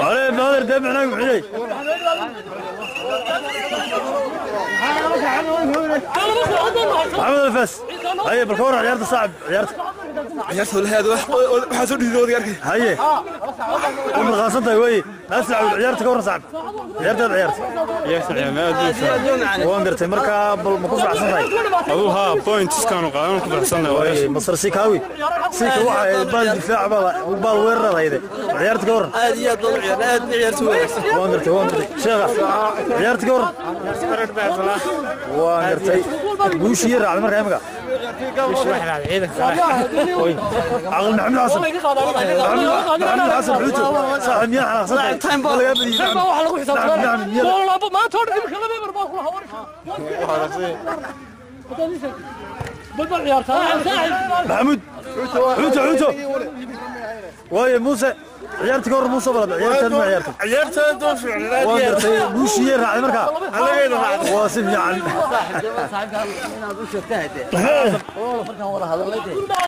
علي نادر دمعنا وحلي محمد الفاس هيا بالكورة عيارته صعب عيارته عيارته هذا waxaa soo dhiiday arkay haye umar qaasantay way asrac ciyaarta ka waran sacab ciyaartaad ciyaarta waan gartay marka bal ma ku faraxsan tahay aduu haa points kaanu qaadan ku faraxsanahay masar sikaawi sika waxa baal difaac baa baal weerar hayde ciyaarta ka waran aad iyo aad loo ciyaar aad ciyaarta wanaagsan waan gartay sheekha ciyaarta ka waran waan gartay guushii raacday marka imika عقل محمد حسن محمد حسن حوتو صاحب يا حنا time ball waxa lagu xisaabtanaa ma toor imka laba mar baa kula hawar badal ciyaarta محمود حوتو حوتو واي موسى ciyaarta ka hor Muuse balad ciyaartan ma ciyaarta ciyaartan doon fiican waan gartay guushii raacday marka halagayna raacday waa si fiican saaxiibka inaad u sheegtay hadee oo markaan wada hadalnay.